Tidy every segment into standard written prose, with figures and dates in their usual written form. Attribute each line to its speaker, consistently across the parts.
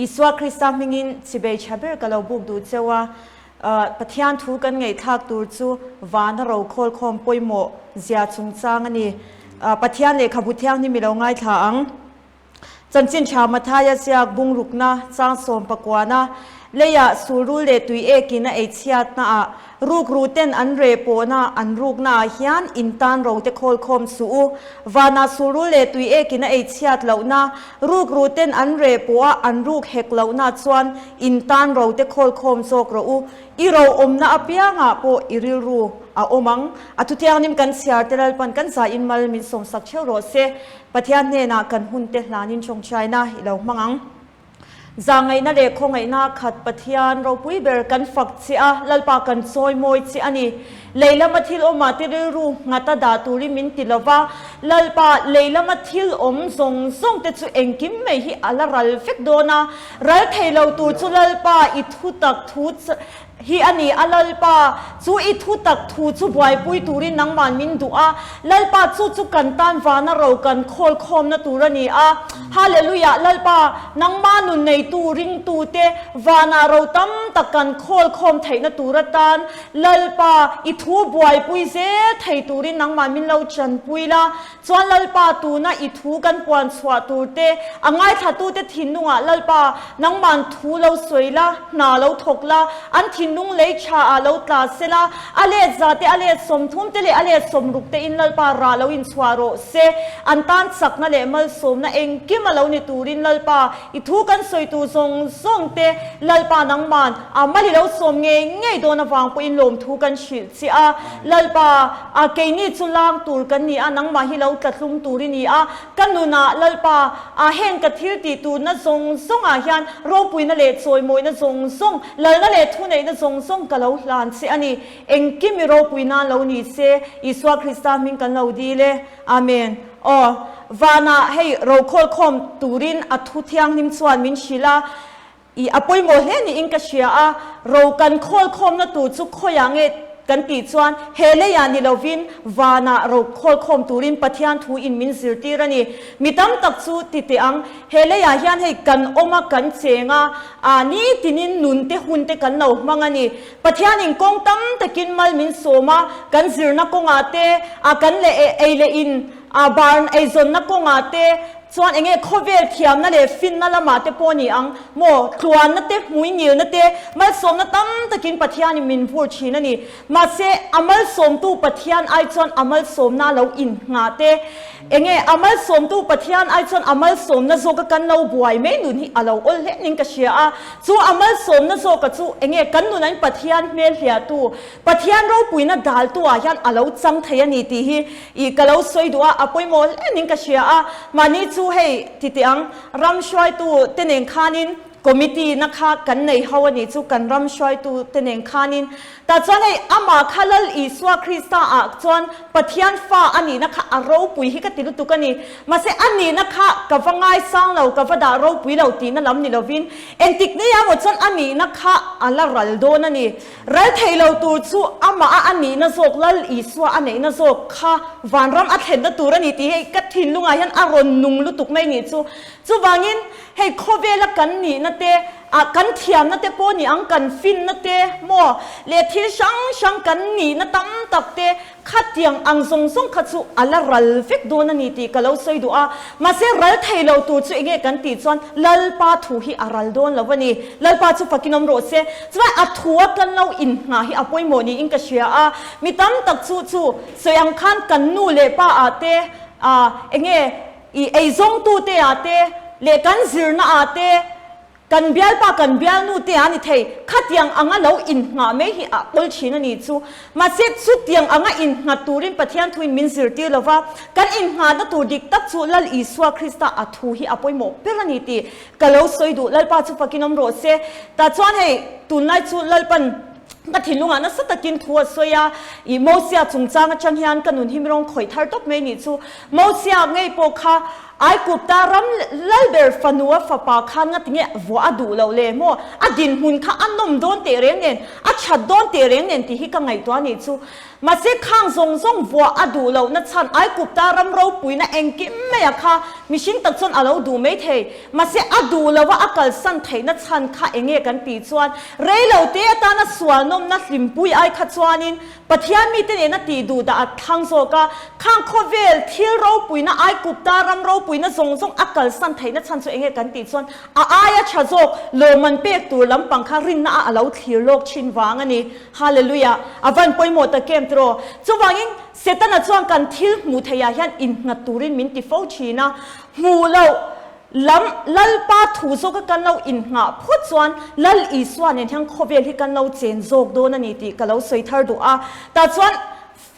Speaker 1: Isua Krista hmingin chibei tha ber ka lo buk duh cheu a, Pathian thu kan ngaihthlak tur chu vana rokhawl khawm pawimawh zia chungchang a ni. Pathian lehkhabu thianghlim i lo ngaithla ang. Chanchin tha Mathaia ziak bungrukna chang sawmpakuana leiah sulrul leh tui ekin a ei chhiatnaah rukru ten an reh pawhna an ruknaah hian in tan rote khawl khawm suh u. Vanah sulrul leh tui ekin a ei chhiat lohna rukru ten an reh pawha an ruk hek lohna chuan in tan rote khawl khawm zawk rawh u. I ro awmna apiangah pawh i rilru a awm ang. A thuthianghlim kan chhiar te Lalpan kan zaiin mal min sawmsak theuh rawh se. Pathian hnenah kan hunte hlanin tawngtaina i lo hmang ang. Zahngaihna leh khawngaihna khat Pathian ropui ber kan fak che a, Lalpa kan chawi mawi che a ni. Lei lama thil awmah te rilru nghata dah turin min ti lo va, Lalpa, lei lama thil awm zawng zawng te chu engkim mai hi a la ral vek dawn a, ral thei lo tur chu Lalpa i thutak thu Hi a ni a, Lalpa, chu i thu tak thu chu buaipui turin nangman min duh a, Lalpa, chu chu kan tan vana ro kan khawl khawmna tur a ni a. Hallelujah! Lalpa, nangma nun neitu ringtute vanah ro tam tak kan khawl khawm theihna tur atan, Lalpa, i thu buaipui zel thei turin nangman min lo chanpui la. Chuan Lalpa tuna i thu kan puan chhuah tur te, a ngaithlatute thinlungah Lalpa nangman thu lo sawi la, hna lo thawk la, an thinlung lei tha ah lo tla se la, a let za te, a let 30 te leh a let 60 te in Lalpa rah lo inchhuah rawh se. An tan chakna leh malsawmna engkim a lo ni turin Lalpa i thu kan sawi tur zawng zawng te Lalpa nangman a mal i lo sawm ngei ngei dawn avang pawhin lawmthu kan hrilh che a. Lalpa, a keini chu lang tur kan ni a, nangmah hi lo tlatlum tur i ni a, ka nunah Lalpa, a heng ka thil tih turna zawng zawngah hian ropuina leh chawimawina zawng zawng, lalna leh thuneihna zawng zawng ka lo hlan che a ni. Engkim i ropuina lo ni se, Isua Krista hming kan lo dil e. Amen. Aw, vanah hei rokhawl khawm turin a thu thianghlim chuan min hrilh a, I a pawimawh hle niin ka hria a, ro kan khawl khawmna tur chu khawiah nge kan tih chuan he leiah ni lovin vanah ro khawl khawm turin Pathian thu in min zirtir a ni. Mi tam tak chu ti teh ang, he leiah hian hei kan awm a, kan cheng a, aa nitinin nun te hun te kan lo hmang a ni. Pathianin kawng tam takin mal min sawm a, kan zirna kawngah te, aa kan leh ei leh in, aa barn eizawnna kawngah te, Chuan enge khawvel thiamna leh finna lamah te pawh ni ang maw, tluanna te, hmuingilna te, malsawmna tam takin Pathianin min vur thin a ni. Mahse, a malsawmtu Pathian ai chuan a malsawmna lo innghah te, enge a malsawmtu Pathian ai chuan a malsawmna zawka kan lo buai mai nun hi a lo awl hle ning ka hria a. Chu a malsawmna zawka chu enge kan nunain Pathian hmel hliahtu, Pathian ropuina daltu ah hian a lo chang thei a ni tih hi ih ka lo sawi duh a, a pawimawh hle ning ka hria a, mahni chu hei ti teh ang, ram hruaitu te nen khanin committee na kha kan nei ho a nih chu kan ram hruaitu te nen khanin tah chuan hei amah kha Lal Isua Krista ah chuan Pathian fa a nihna kha a ropui hi ka ti lutuk a ni, mahse a nihna kha ka va ngaisang lo, ka va dah ropui lo tihna lam ni lovin engtik nei ah maw chuan a nihna kha a la ral dawn a ni. Ral thei lo tur chu amah a a nihna zawk, Lal Isua a neihna zawk kha vanram a thlenna tur a ni tih hei ka thinlungah hian a rawn nung lutuk mai nih chu. Chuvangin hei khawvela kan nihna te, ah kan thiamna te pawh ni ang, kan finna te maw leh thil hrang hrang kan nihna tam tak te Khatiang ang zawng zawng kha chu a la ral vek dawn a ni tih ka lo sawi duh a, mahse ral thei lo tur chu enge kan tih chuan Lalpa thu hi a ral dawn lo a ni. Lalpa chu fakin awm rawh se. Chuan a thu a kan lo inngah hi a pawimawh niin ka hria a, mi tam tak chu chu sawi ang khan kan nu leh pa ah te ah enge i eizawngtute ah te leh kan zirna ah te Kan bialpa kan bialnu te a ni thei, khatiang anga lo inngah mai hi a awl thin a ni chu. Mahse chutiang anga innghat turin Pathian thuin min zirtir lo va, kan innghahna tur dik tak chu Lal Isua Krista a thu hi a pawimawh ber a ni tih ka lo sawi duh. Lalpa chu fakin awm rawh se. Tah chuan hei tunlai chu Lalpan ka thinlungah nasa takin thu a sawi a, ih Mosia chungchang atang hian ka nun hi mi rawng khawih thar tawp mai nih chu. Mosia ngei pawh kha. Aigupta ram lalber fanua fapa khan ngatinge vuah a duh loh le maw? A dinhmun kha a nawm dawn teh reng nen, a that dawn teh reng nen tih hi ka ngaihtuah a nih chu. Mahse khang zawng zawng vuah a duh lohna chhan Aigupta ram ropuina engkim maia kha mihring tak chuan a lo duh mai thei. Mahse a duh lova a kalsan theihna chhan kha enge kan tih chuan rei lo te atana sual nawmna hlimpui ai kha chuanin Pathian mite nena tih duh dah a thlang zawk a, khang khawvel thil ropuina Aigupta ram ropuina zawng zawng a kalsan theihna chhan chu enge kan tih chuan a aia tha zawk lawmman pek tur lampang kha rinna a alo thlir lawk thin vang a ni. Hallelujah! A van pawimawh tak em tiraw? Chuvangin Setana chuan kan thil hmuh theihah hian innghat turin min ti fo thin a, hmuh loh Lam, Lalpa thu zawka kan lo inngah phawt chuan Lal Isua nen hian khawvel hi kan lo chen zawk dawn a ni tih ka lo sawi thar duh a. Tah chuan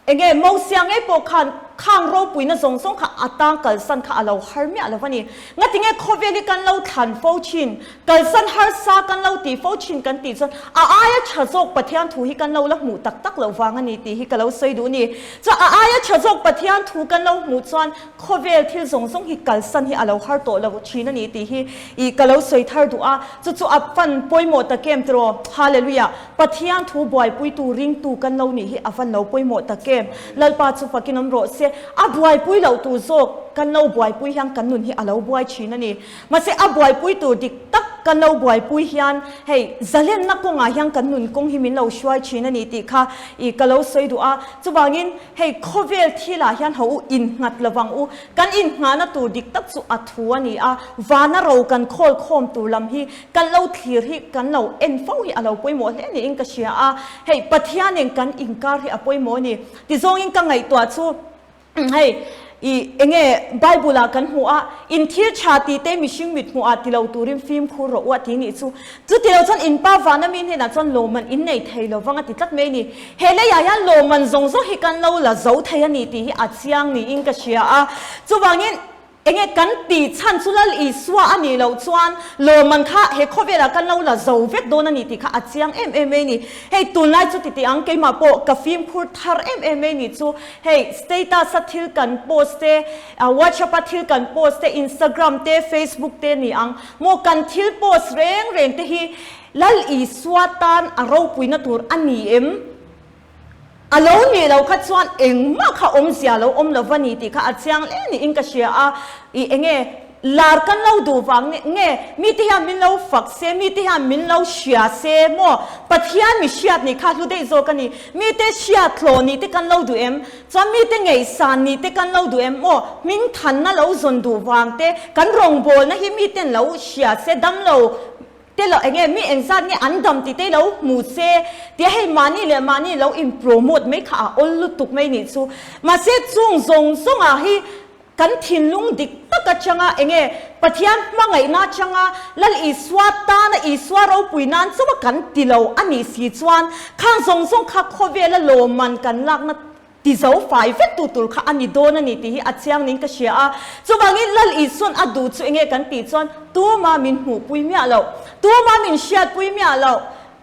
Speaker 1: enge Mosia ngei pawh khan khang ropuina zawng zawng kha a tang kalsan kha a lo har miah lo a ni. Ngatinge khawvel hi kan lo thlan fo thin, kalsan harsa kan lo tih fo thin kan tih chuan a aia tha zawk Pathian thu hi kan lo la hmuh tak tak loh vang a ni tih hi ka lo sawi duh a ni. Chuan a aia tha zawk Pathian thu kan lo hmuh chuan Khawvel thil zawng zawng hi kalsan hi a lo har tawh lo thin a ni tih hi i ka lo sawi thar duh a, chu chu a fan pawimawh tak em tiraw? Hallelujah! Pathian thu buaipuitu ringtu kan lo nih hi a van lo pawimawh tak em? Lalpa chu fakin awm rawh se, a buaipui loh tur zawk kan lo buaipui hian kan nun hi a lo buai thin a ni. Mahse a buaipui tur dik tak kan lo buaipui hian hei zalenna kawngah hian kan nun kawng hi min lo hruai thin a ni tih kha i ka lo sawi duh a, chuvangin Hei khawvel thilah hian ho u innghat lovang u, kan innghahna tur dik tak chu a thu a ni a, vana ro kan khawl khawm tur lam hi kan lo thlir hi kan lo en fo hi a lo pawimawh hle niin ka hria a, hei Pathianin kan inkar hi a pawimawh a ni. Tizawngin ka ngaihtuah chu hei i enge Bible ah kan hmu a, in thil tha tih te mihring mit hmuh ah ti lo turin fimkhur rawh u a ti nih chu. Chuti lo chuan in pa vana mi hnenah chuan lawmman in nei thei lo vang a ti tlat mai a ni. He leiah hian lawmman zawng zawng hi kan lo la zo thei a ni tih hi a chiang niin ka hria a. Chuvangin enge kan tih chhan chu Lal Isua a nih loh chuan lawmman kha he khawvelah kan lo la zo vek dawn a ni tih kha a chiang em em mai a ni. Hei tunlai chu titi ang keimah pawh ka fimkhur thar em em mai a ni chu hei status a thil kan post te, WhatsApp a thil kan post te, Instagram te, Facebook te ni ang. Maw kan thil post reng reng te hi Lal Isua tan a ropuina tur a ni em? A lo nih loh kha chuan engmah kha awmzia lo awm lo va ni tih kha a chiang hle niin ka hria a, i enge lar kan lo duh vang nge mite hian min lo fak se, mite hian min lo hria se maw Pathian mi hriat nih kha hlu daih zawk a ni, mite hriat hlawh nih te kan lo duh em? Chuan mite ngaihsan nih te kan lo duh em aw, hming thanna lo zawn duh vang te, kan rawngbawlna hi miten lo hria se, damlo te lo enge mi engzat nge an dam tih te lo hmu se tia hei mahni leh mahni lo in promote mai kha a awl lutuk mai nih chu. Mahse chung zawng zawngah hi Kan thinlung dik tak atanga enge Pathian hmangaihna atanga Lal Isua tana Isua ropui nan chauha kan ti lo a nih si chuan khang zawng zawng kha khawvela lawmman kan lakna ti zo fai vek tu tur kha a ni dawn a ni tih hi a chiang niin ka hria a. Chuvangin Lal Isuan a duh chu enge kan tih chuan tuma min hmuhpui miah loh, tuma min hriatpui miah loh,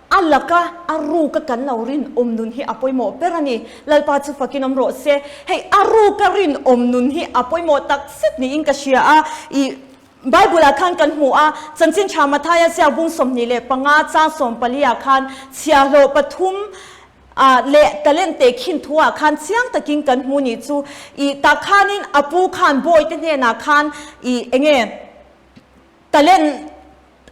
Speaker 1: A laka a ruka kan lo rinawm nun hi a pawimawh ber a ni. Lalpa chu fakin awm rawh se. Hei a ruka rinawm nun hi a pawimawh tak zet niin ka hria a. I Bible-ah khan kan hmu a, Chanchin Tha Mathaia ziak bung 25 chang sawmpali-ah khan chhiahhlawh pathum leh talent te khin thuah khan chiang takin kan hmu nih chu. I tah khanin a pu khan bawite hnenah khan i enge Talent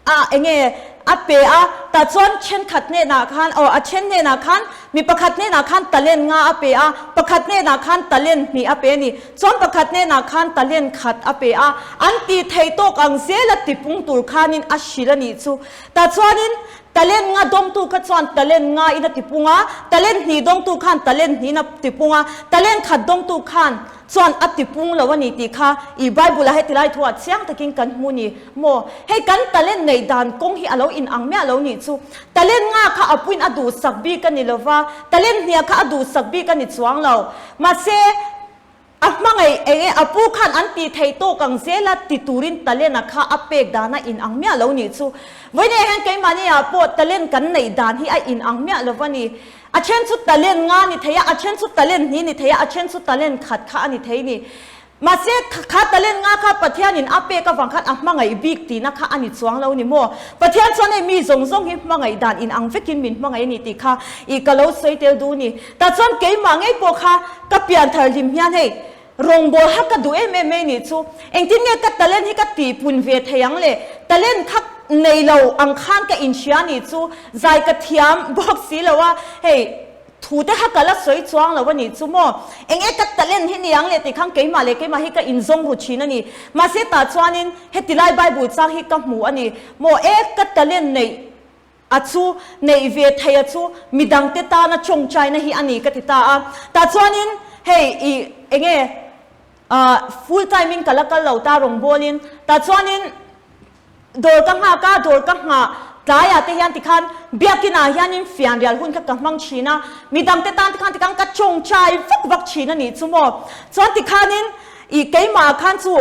Speaker 1: a enge a pe a, tah chuan thenkhat hnenah khan aw a then hnenah khan mi pakhat hnenah khan talent nga a pe a, pakhat hnenah khan talent hnih a pe a ni. Chuan pakhat hnenah khan talent khat a pe a, an tih theih tawk ang zela tipung tur khanin a hrilh a nih chu. Tah chuanin talent nga dawngtu kha chuan talent nga in a tipung a, talent hnih dawngtu khan talent hnihin a tipung a, talent khat dawngtu khan Chuan a ti pung lo a ni tih kha i Bible-ah heti lai thuah chiang takin kan hmu ni maw? Hei kan talent neih dan kawng hi a lo inang miah lo nih chu. Talent nga kha a puin a duhsak bik a ni lo va, talent hnia kha a duhsak bik a ni chuang lo. Mahse, a hmangaih eng e a pu khan an tih theih tawk ang zela ti turin talent-a kha a pek dan a inang miah lo nih chu. Vawiin hian keimahni-ah pawh talent kan neih dan hi a inang miah lo va ni. A then chu talent nga ni thei a, a then chu talent hnih ni thei a, a then chu talent khat kha a ni thei ni. Mahse, kha talent nga kha Pathianin a pek avang khan a hmangaih bik tihna kha a ni chuang lo ni maw? Pathian chuan hei mi zawng zawng hi hmangaih dan inang vekin min hmangaih a ni tih kha i ka lo sawi tel duh ni. Tah chuan keimah ngei pawh kha ka pianthar hlim hian hei rawngbâwl kha ka duh em em mai nih chu. Engtin nge ka talent hi ka tihpun ve thei ang le? Talent kha nei lo ang khan ka inhria nih chu. Zai ka thiam bawk si lo a, hei Thu te kha ka la sawi chuang lo a nih chu maw? Eng e ka talent hi niang leh tikhan keimah leh keimah hi ka inzawng ru thin a ni. Mahse tah chuanin heti lai Bible chang hi ka hmu a ni maw? E ka talent neih a chu neih ve thei a chu midangte tana tawngtaina hi a ni ka ti ta a. Tah chuanin hei i eng e full time in ka la kal lo ta rawngbawlin tah chuanin Dawr ka nghak a, dawr ka nghah tlaiah te hian tikhan biakinah hianin fianrial hun kha ka hmang thin a, midangte tan tikhan tikhan ka tawngtai vak vak thin a nih chu maw. Chuan tikhanin ih keimahah khan chu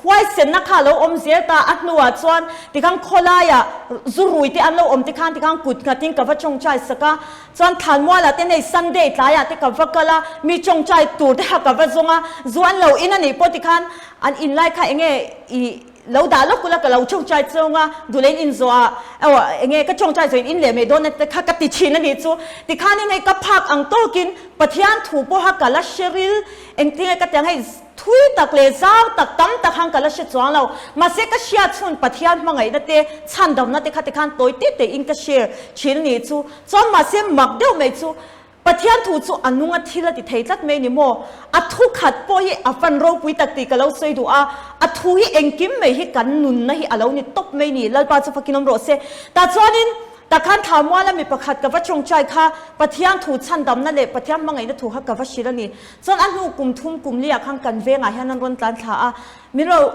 Speaker 1: huaisenna kha a lo awm zel ta, a hnuah chuan tikhan khawlaiah zu rui te an lo awm tikhan tikhan kut nghatin ka va tawngtai sak a, chuan thlanmualah te nei Sunday tlaiah te ka va kal a, mi tawngtai tur te kha ka va zawng a, zu an lo in a nih pawh tikhan an in lai kha enge ih Lo dah lawk ula ka lo tawngtai chawng a, duhlein in zawh ah aw enge ka tawngtai zawh in in leh mai dawn a te kha ka ti thin a nih chu. Tikhanin hei ka phak ang tawkin Pathian thu pawha ka la hre ril engtinge ka ti ang hei thui tak leh zau tak tam tak han ka la hre chuang lo. Mahse ka hriat chhun Pathian hmangaihna te chhandamna te kha tikhan tawi te te in ka share thin a nih chu. Chuan mahse mak deuh mai chu Pathian thu chu a nung a thil a ti thei tlat mai ni maw? A thu khat pawh hi a fan ropui tak tih ka lo sawi duh a, a thu hi engkim mai hi kan nunna hi a lo ni tawp mai ni, Lalpa chu fakin awm rawh se. Tah chuanin takhan Thamuala mi pakhat ka va tawngtai kha Pathian thu chhandamna leh Pathian hmangaihna thu kha ka va hrilh a ni. Chuan a hnu kum thum kum liah khan kan vengah hian an rawn tlan thla a, Min lo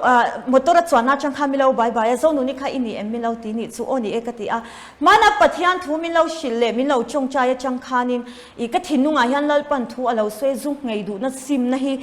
Speaker 1: motor a chuan atang khan min lo bai bai a, Zonuni kha i ni em min lo ti nih chu aw ni e ka ti a. Hmana Pathian thu min lo hrilh leh min lo tawngtai atang khanin i ka thinlungah hian Lalpan thu a lo sawi a, zu ngei duhna simna hi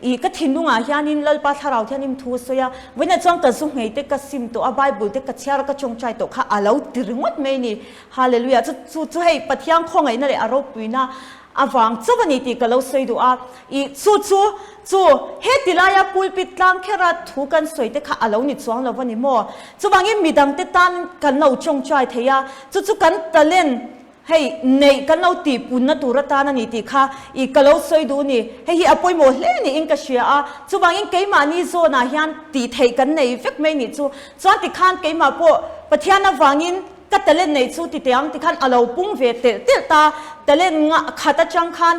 Speaker 1: i ka thinlungah hianin Lalpa thlarau thianghlim thu a sawi a, vawiinah chuan ka zu ngei te ka sim tawh a, Bible te ka chhiar a ka tawngtai tawh kha a lo ti ringawt mai ni. Hallelujah chu chu chu hei Pathian khawngaihna leh a ropuina avang chauh a ni tih ka lo sawi duh a, ih chu chu chu heti laia pulpit tlang khera thu kan sawi te kha a lo ni chuang lo a ni maw? Chuvangin midangte tan kan lo tawngtai thei a, chu chu kan talent hei neih kan lo tihpunna tur atan a ni tih kha ih ka lo sawi duh a ni. Hei hi a pawimawh hle niin ka hria a, chuvangin keimahni zawnah hian tih theih kan nei vek mai nih chu. Chuan tikhan keimah pawh Pathian avangin Ka talent neih chu ti teh ang tikhan a lo pung ve telh telh ta, talent ngah khat atang khan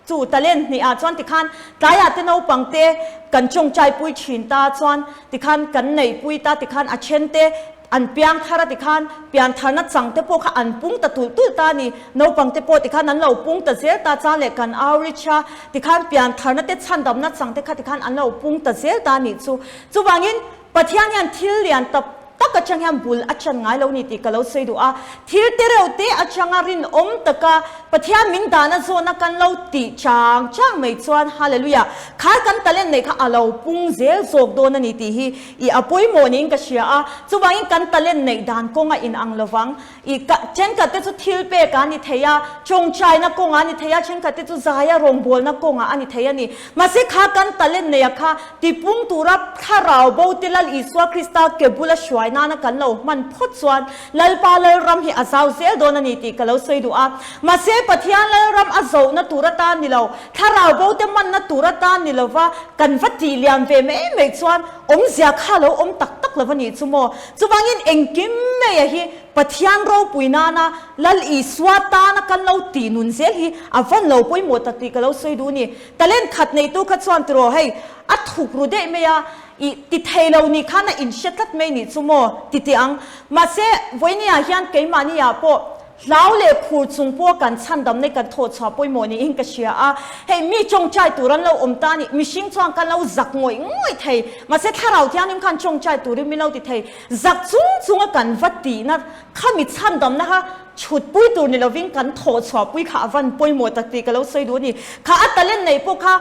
Speaker 1: chu talent hnih ah chuan tikhan tlaiah te naupang te kan tawngtai pui thin ta chuan tikhan kan neih pui ta tikhan a then te an piang thar a tikhan pian tharna chang te pawh kha an pung ta tulh tulh ta a ni, naupang te pawh tikhan an lo pung ta zel ta chuan leh kan outreach a tikhan pian tharna te chhandamna chang te kha tikhan an lo pung ta zel ta a nih chu chuvangin Pathian hian thil lian tak tak atang hian bul a chan ngai lo ni tih ka lo sawi duh a. Thil te reuh te atanga rinawm taka Pathian min dahna zawhna kan lo tih chang chang mai chuan Hallelujah! Kha kan talent neih kha a lo pung zel zawk dawn a ni tih hi i a pawimawh niin ka hria a. Chuvangin kan talent neih dan kawng a inang lovang. I ka thenkhat te chu thil pek a ni thei a, tawngtaina kawngah a ni thei a, thenkhat te chu zaia rawngbawlna kawngah a ni thei a ni. Mahse kha kan talent neia kha tipung tura thlarau bo te Lal Isua Krista ke bula hruai nana kan lo hman phawt chuan Lalpa Lalram hi a zau zel dawn a ni tih ka lo sawi duh a. Mahse Pathian Lalram a zohna tur atan ni lo, thlarau bo te manna tur atan ni lova kan va tih lian ve mai mai chuan awmzia kha lo awm tak tak lo a nih chu maw? Chuvangin engkim maia hi Pathian ropui nana Lal Isua tana kan lo tih nun zel hi a van lo pawimawh tak tih ka lo sawi duh a ni. Talent khat neitu kha chuan tiraw hei a thuk ru daih mai a, ih ti thei lo nih khan a inhre tlat mai nih chu maw ti teh ang. Mahse vawinia hian keimahni ah pawh Hlau leh khur chung pawh kan chhandamna i kan thawh chhuah pawimawh niin ka hria a, hei mi tawngtai tur an lo awm ta a ni, mihring chuan kan lo zak ngawih ngawih thei, mahse thlarau thianghlim khan tawngtai turin min lo ti thei, zak chung chunga kan va tihna kha mi chhandamna kha chhutpui tur ni lovin kan thawh chhuah pui kha a van pawimawh tak tih ka lo sawi duh a ni, kha a talent neih pawh kha.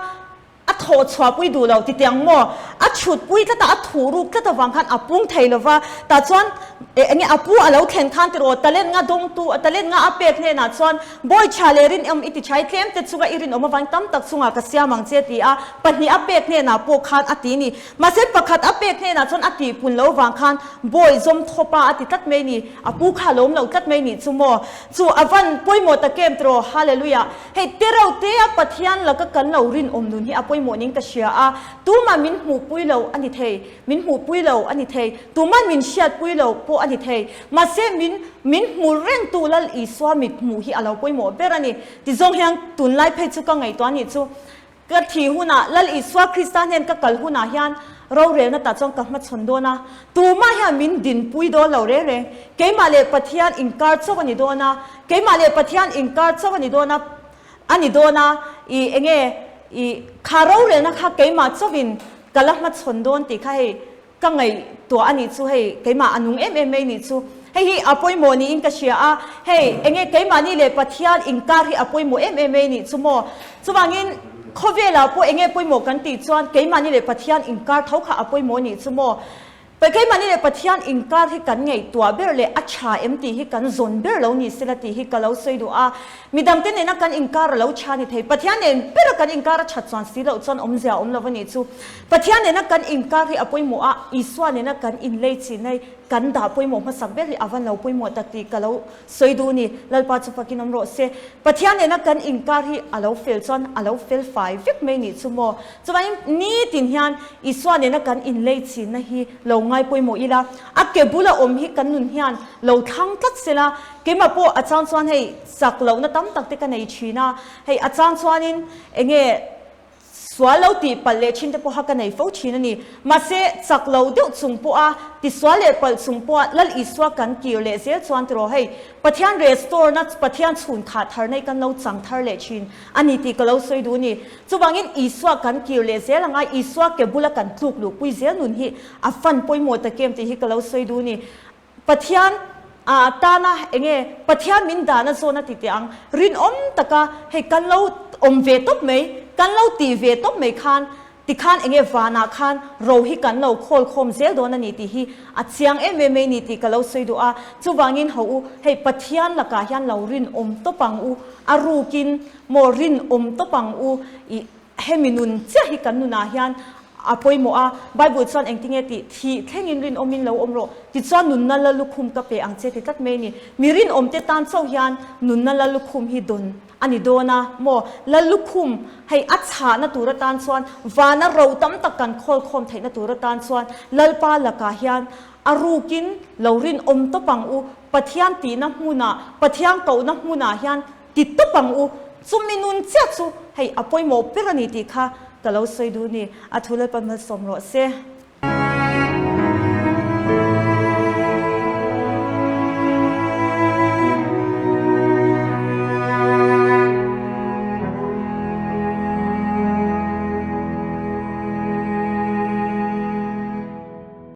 Speaker 1: A thawh chhuah pui duh lo ti tiang maw? A chhut pui tlat a, a thuh ruk tlat avang khan a pung thei lo va, tah chuan eng nge a pu a lo thlen khan tiraw talent nga dawngtu, talent nga a pek hnenah chuan bawi tha leh rinawm i ti tha i tlem te chunga i rinawm avangin tam tak chungah ka siam ang che ti a, pahnih a pek hnenah pawh khan a ti ni. Mahse pakhat a pek hnenah chuan a tihpun lo vang khan bawi zawm thawpa a ti tlat mai ni, a pu kha a lo awm lo tlat mai nih chu maw? Chu a van pawimawh tak em tiraw? Hallelujah! Hei tereuh te a Pathian laka kan lo rinawm nun hi a pawimawh ning ka hria a, tumah min hmuhpui lo a ni thei, min hmuhpui lo a ni thei, tumah min hriatpui lo pawh a ni thei, mahse min min hmu rengtu Lal Isua mit hmuh hi a lo pawimawh ber a ni. Tizawng hian tunlai phei chu ka ngaihtuah nih chu Ka thih hunah, Lal Isua Krista hnen ka kal hunah hian rorelna tah chuan ka hmachhawn dawn a, tumah hian min dinpui dawn lo reng reng. Keimah leh Pathian inkar chauh a ni dawn a, keimah leh Pathian inkar chauh a ni dawn a, a ni dawn a, i enge i kha rorelna kha keimah chauhin ka la hmachhawn dawn tih kha hei Ka ngaihtuah a nih chu hei keimah a nung em em mai nih chu. Hei hi a pawimawh niin ka hria a, hei enge keimahni leh Pathian inkar hi a pawimawh em em mai nih chu maw. Chuvangin khawvelah pawh enge pawimawh kan tih chuan keimahni leh Pathian inkar tho kha a pawimawh nih chu maw. Keimahni leh Pathian inkar hi kan ngaihtuah ber leh a tha em tih hi kan zawn ber lo ni sela tih hi ka lo sawi duh a. Midangte nena kan inkar a lo tha ni thei. Pathian nen bera kan inkar a that chuan si loh chuan awmzia a awm lo a nih chu. Pathian nena kan inkar hi a pawimawh a, Isua nena kan inlei chin hei kan dah pawimawh hmasak ber hi a van lo pawimawh tak tih ka lo sawi duh ni. Lalpa chu fakin awm rawh se. Pathian nena kan inkar hi a lo fel chuan a lo fel fai vek mai nih chu maw. Chuvangin nitin hian Isua nena kan inlei chinna hi lo ngai pawimawh ila, a ke bula awm hi kan nun hian lo thlang tlat sela, keimah pawh a chang chuan hei chak lohna tam tak te ka nei thin a, hei a chang chuanin enge Sual lo tih palh leh thin te pawha ka nei fo thin a ni. Mahse, chak lo deuh chung pawha tisual leh palh chung pawha Lal Isua kan kir leh zel chuan tiraw hei, Pathian restore na, Pathian chhun khah thar nei kan lo chang thar leh thin a ni tih ka lo sawi duh a ni. Chuvangin Isua kan kir leh zel anga Isua ke bula kan tluk luhpui zel nun hi a fan pawimawh tak em tih hi ka lo sawi duh a ni. Pathian ah tana enge Pathian min dahna zawn a ti teh ang, rinawm taka hei kan lo awm ve tawp mai, kan lo tih ve tawp mai khan tikhan enge vanah khan ro hi kan lo khawl khawm zel dawn a ni tih hi a chiang em em mai ni tih ka lo sawi duh a, chuvangin ho u hei Pathian lakah hian lo rinawm tawp ang u, a rukin maw rinawm tawp ang u i Hemi nun chiah hi kan nunah hian a pawimawh a, Bible chuan engtinge tih, Thih thlengin rinawmin lo awm rawh, tichuan nunna la lukhum ka pe ang che ti tlat mai a ni. Mi rinawmte tan chauh hian nunna la lukhum hi dawn a ni dawn a maw? La lukhum hei a chhahna tur atan chuan vana ro tam tak kan khawlkhawm theihna tur atan chuan Lalpa lakah hian a rukin lo rinawm tawp ang u. Pathian tihna hmunah, Pathian kohna hmunah hian Ti tawp ang u, chumi nun chiah chu hei a pawimawh ber a ni tih kha ka lo sawi duh ni, a thu Lalpa malsawm rawh se.